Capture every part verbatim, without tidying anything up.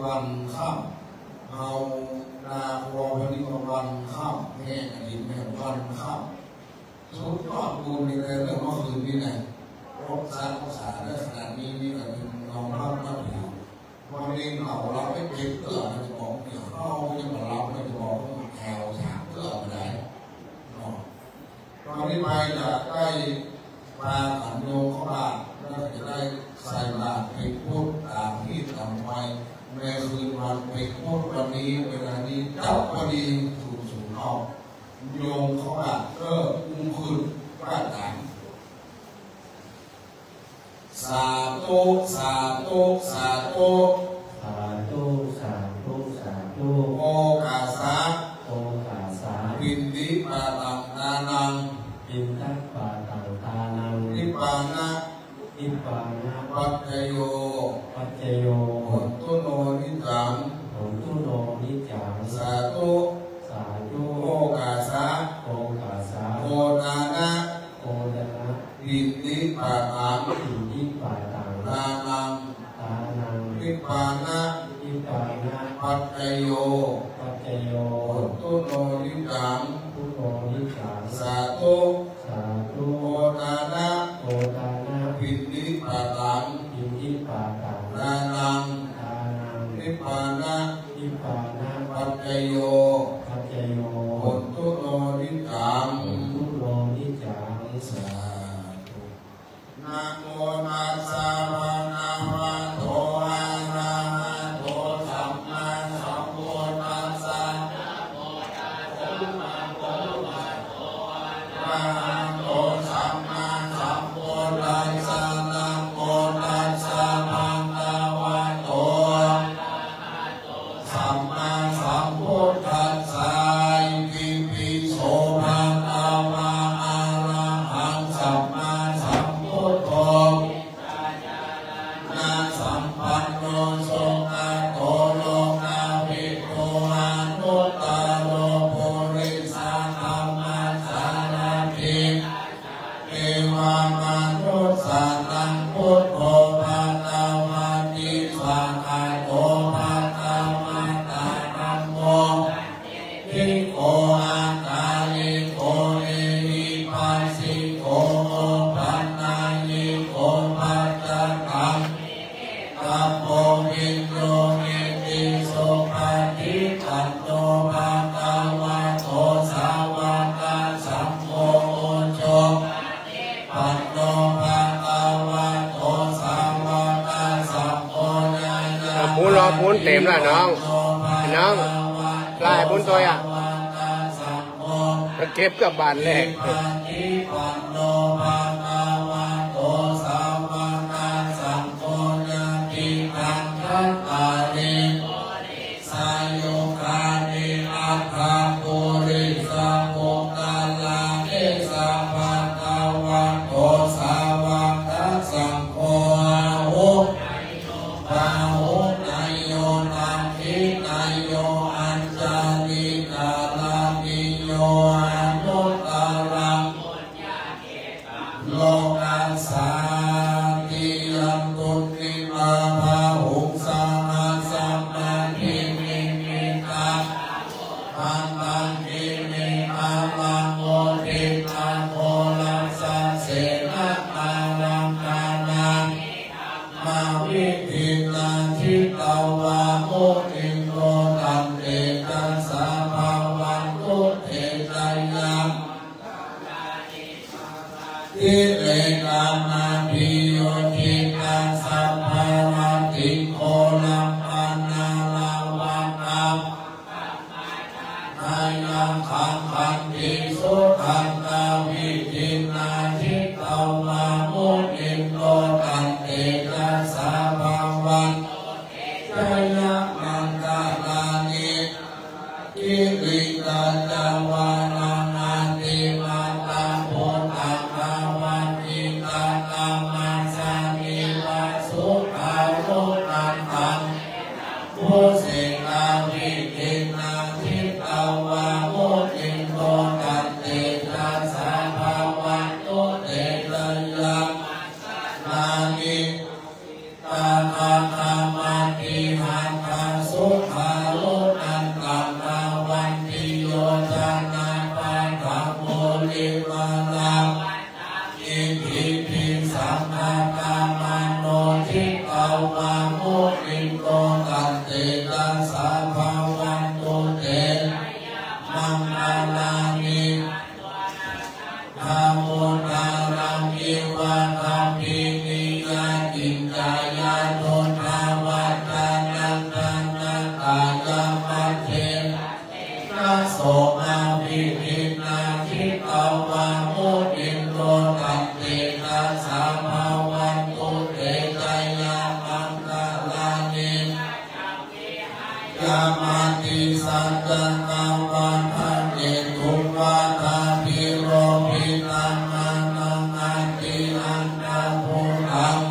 วันค่ำ เอานาคอวันนี้ก็วันค่ำ แห้งกระถินเนี่ยวันค่ำ สุดยอดบุญในเรื่องเมื่อคืนนี้นะ รักษารักษาได้ขนาดนี้นี่ก็เป็นรองรับรับอยู่ วันนี้เราเราไม่เก็บเตื้อมันจะบอกเนี่ย เราจะมารับมันจะบอกแถวสามเตื้อมาได้เนาะ ตอนนี้ไปอยากได้ปลาขันโยมเข้าบ้าน แล้วก็จะได้ใส่บาตรเป็นพุทธตามที่ทำไว้ ในคืนวันเป็นพุทธวันนี้ เวลานี้จับพอดี ศูนย์ศูนย์ ออก โยมเข้าบ้าน เออ อุ้มขึ้น บ้านหลัง สาธุ สาธุ สาธุ สาธุ สาธุ สาธุ โอคาสะ โอคาสะ ปิณฑิปาตัง ทานัง ปิณฑปาตัง ทานัง นิพพานะ นิพพานะ ปัจจโย ปัจจโย โหตุโน นิจจัง โหตุโน นิจจัง สาธุ สาธุ โอคาสะ โอคาสะ โอทานะ โอทานะ ปิณฑปาตัง ปิณฑปาตัง ทานัง ทานัง นิพพานะ นิพพานะ ปัจจโย ปัจจโย โหตุโน นิจจัง โหตุโน นิจจัง สาธุ สาธุ โอทานะ โอทานะ ปิณฑปาตัง ปิณฑปาตัง ทานัง ทานัง นิพพานะ นิพพานะ ปัจจโย ปัจจโย โหตุโน นิจจัง โหตุโน นิจจัง สาธุ นะโมตัสสะ ภะคะวะโต อะระหะโต สัมมาสัมพุทธัสสะ นะโมตัสสะ ภะคะวะโต อะระหะโต สัมมาสัมพุทธัสสะ นะโมตัสสะ ภะคะวะโต อะระหะโต สัมมาสัมพุทธัสสะ อิติปิโส ภะคะวะ อะระหัง สัมมาสัมพุทโธ ญาณะสัมปันโน สุคโต โลกาวิทู อนุตตโร ปุริสะธัมมสารถิ เทวมนุสสานัง พุทโธ ภะคะวะติ สวากขาโต ภะคะวะตา ธัมโม ทิฏฐิโก อะกาลิโก เอหิปัสสิโก โอปันนยิโก ปัจจตัง ธัมโม วิโย เยติ สุปะฏิปันโน ภะคะวะโต สาวะกะสังโฆ อุจุปะฏิปันโน ภะคะวะโต สาวะกะสังโฆ ญาณะ อ่ะ หมุนรอบ หมุนเต็มแล้วน้อง น้อง ไล่หมุนตัวอ่ะ เก็บกลับบ้านแรก ปฏิปันโน ภะคะวะโต สาวะกะสังโฆ ยะติตัง คัตตานิ สายุคานิ อัฏฐะ ปุริสะ ปุคคละ เอสะ ภะคะวะโต สาวะกะสังโฆ อาหุ อาหุเนยโย ทักขิเนยโย อัญชลีกะรณีโย อนุตตรัง โลกัสสาติ ยันตุ อิมา บาหุง สะหัสสะ มะหิ นิมมิตา ทันตัง กิริมาลัง โอทิตตะโคลัสสะ เสนะ มาลัง กานา มาวิทินนา จิตตวา มุนินโด ตันเตจัสสะ ภะวันตุ เตจะยะ ทิเรกะ มาภิโย จิตตัสสะ ภะระติง โครัง ปะนาระวะกัง ขะยักขัง ขันติสุทันตา วิทินนา จิตตวา มุนินโด ตันเตจัสสะ ภะวันตุ เตจะยะ มัง Tantejasā bhavatu te maṅgalāni. Khandhamudaraṃ iva gabbhinīyā ciñcāya duṭṭhavacanaṃ janakāyamajjhe. Somavidhinā jitavā munindo tantejasā bhavatu te jayamaṅgalāni. Yamati saccakavādaketuṃ vādābhiropitamanaṃ atiandhabhūtaṃ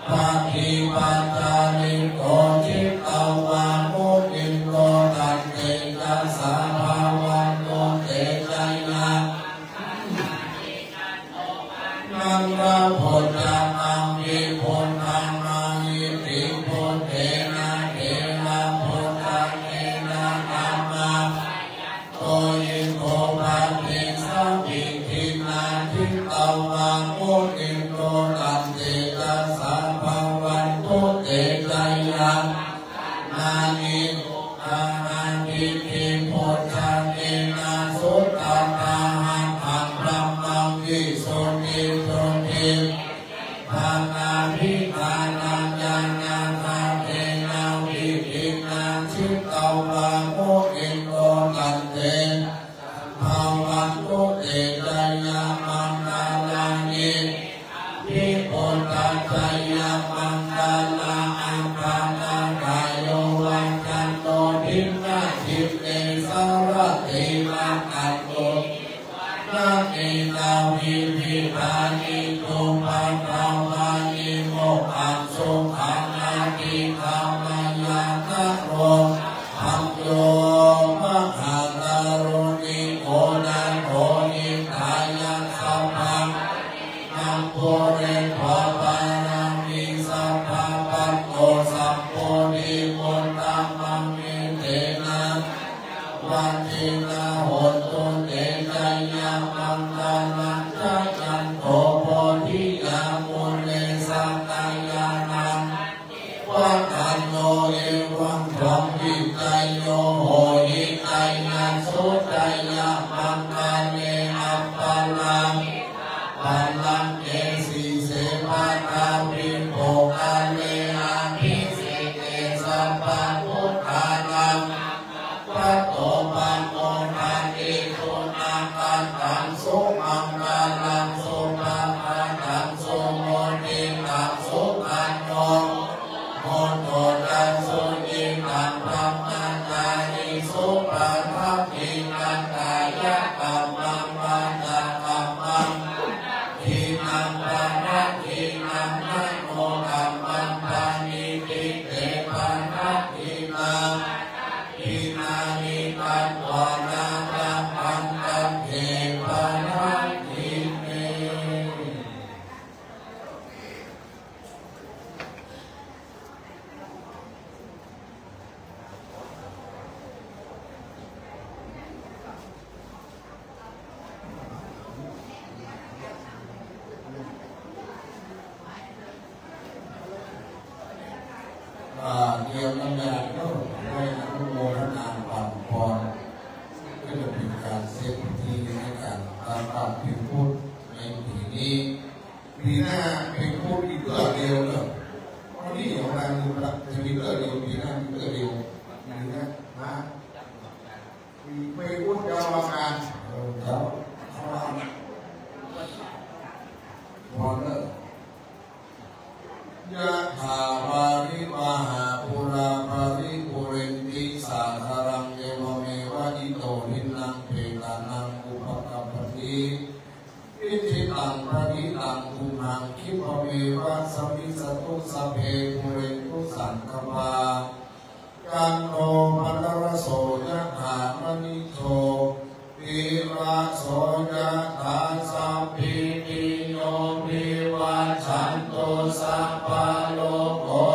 paññāpadīpajalito jitavā munindo tantejasā bhavatu te jayamaṅgalāni. Nandabojaṃ vibuddhaṃ mahiddhiṃ puttena therabojjhagena damāpayanto iddhūpadesavidhinā jitavā munindo tantejasā bhavatu te jayamaṅgalāni. Duggāhadiṭṭhibhujagena sudaṭṭhahatthaṃ brahmaṃ visuddhijutimiddhibakābhidhānaṃ ñāṇāgadena vidhinā jitavā munindo tantejasā bhavatu te jayamaṅgalāni. Abhivādanajayamaṅgalaaṭṭhagāthā yo vācano dinadine sarate matandī vāṇāni ca vividhāni cupaddavāni mokkhaṃ sukhaṃ adhigameyya naro sapañño. Mahākāruṇiko nātho hitāya sabba pūrentvā pāramī sabbā patto sambodhimuttamaṃ etena saccavajjena hotu te jayamaṅgalaṃ. Jayanto bodhiyā mūle sakyānaṃ nandivaḍḍhano evaṃ tvaṃ vijayo hohi jayassu jayamaṅgale aparā pallaṅke sīse paṭhavipokkhare abhiseke sabbabuddhānaṃ aggappatto pamodati. Sunakkhattaṃ sumaṅgalaṃ supabhātaṃ suhuṭṭhitaṃ sukhaṇo sumuhutto ca suyiṭṭhaṃ brahmacārisu padakkhiṇaṃ kāyakammaṃ vācākammaṃ padakkhiṇaṃ padakkhiṇaṃ manokammaṃ paṇidhī te padakkhiṇā padakkhiṇāni katvāna labhantatthe padakkhiṇe. อ่า เตรียมน้ำยาเนอะ ไว้อนุโมทนาบั่นปอน ก็จะเป็นการเสร็จพิธีในการตักบาตรเพ็ญพุทธในปีนี้ ปีหน้าเพ็ญพุทธอีกเตื้อเดียวเนอะ วันนี้ของเราจะมีเตื้อเดียว ปีหน้ามีเตื้อเดียว ปีหน้านะ มีเพ็ญพุทธยาวกาล เออ เดี๋ยว เขาว่า พอเนอะ Yathā vārivahā pūrā paripūrenti sāgaraṃ, evameva ito dinnaṃ petānaṃ upakappati. Icchitaṃ patthitaṃ tumhaṃ khippameva samijjhatu, sabbe pūrentu saṅkappā, cando paṇṇaraso yathā, maṇi jotiraso yathā. Sabbītiyo vivajjantu, sabbarogo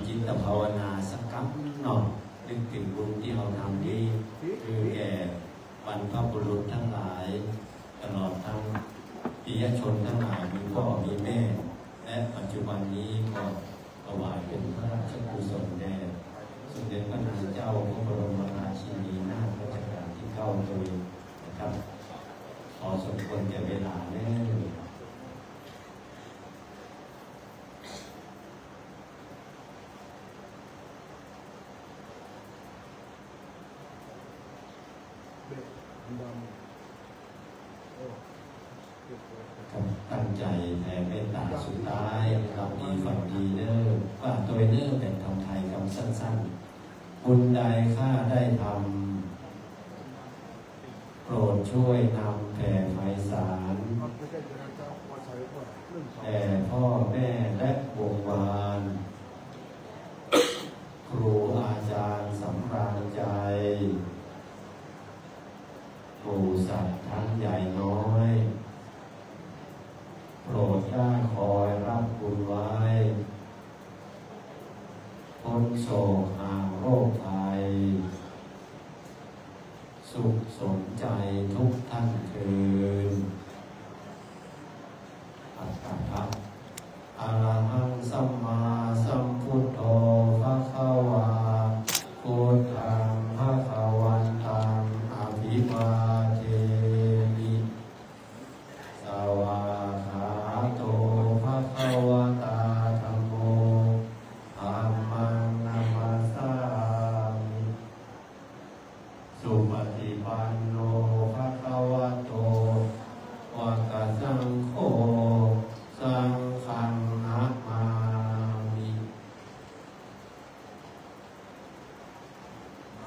จิตภาวนาสักครั้งเนาะ นึกถึงบุญที่เราทำนี้ คือแก่บรรพบุรุษทั้งหลาย ตลอดทั้งปิยชนทั้งหลาย มีพ่อมีแม่ และปัจจุบันนี้ก็ถวายเป็นพระราชกุศลแด่สมเด็จพระนางเจ้าพระบรมราชินีนาถรัชกาลที่เก้าโดยนะครับ พอสมควรแก่เวลาแล้ว ครับ ตั้งใจแผ่เมตตาสุดท้าย หลับดีฝันดีเด้อ ว่าโดยเนื้อแบ่งทำไทยคำสั้นๆ บุญใดข้าได้ทำ โปรดช่วยนำแผ่ไพศาล แด่พ่อแม่และวงวาน ครูอาจารย์สำราญใจ หมู่สัตว์ทั้งใหญ่น้อย โปรดได้คอยรับบุญไว้ พ้นโศกห่างโรคภัย สุขสมใจทุกท่านเทอญ อัตถะ Arahaṃ sammāsambuddho bhagavā, buddhaṃ bhagavantaṃ abhivādemi. Svākkhāto bhagavatā dhammo, dhammaṃ namassāmi. Supaṭipanno bhagavato sāvakasaṅgho, saṅghaṃ namāmi.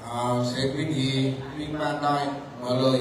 เอา เสร็จพิธี วิ่งบ้านได้ มาเลย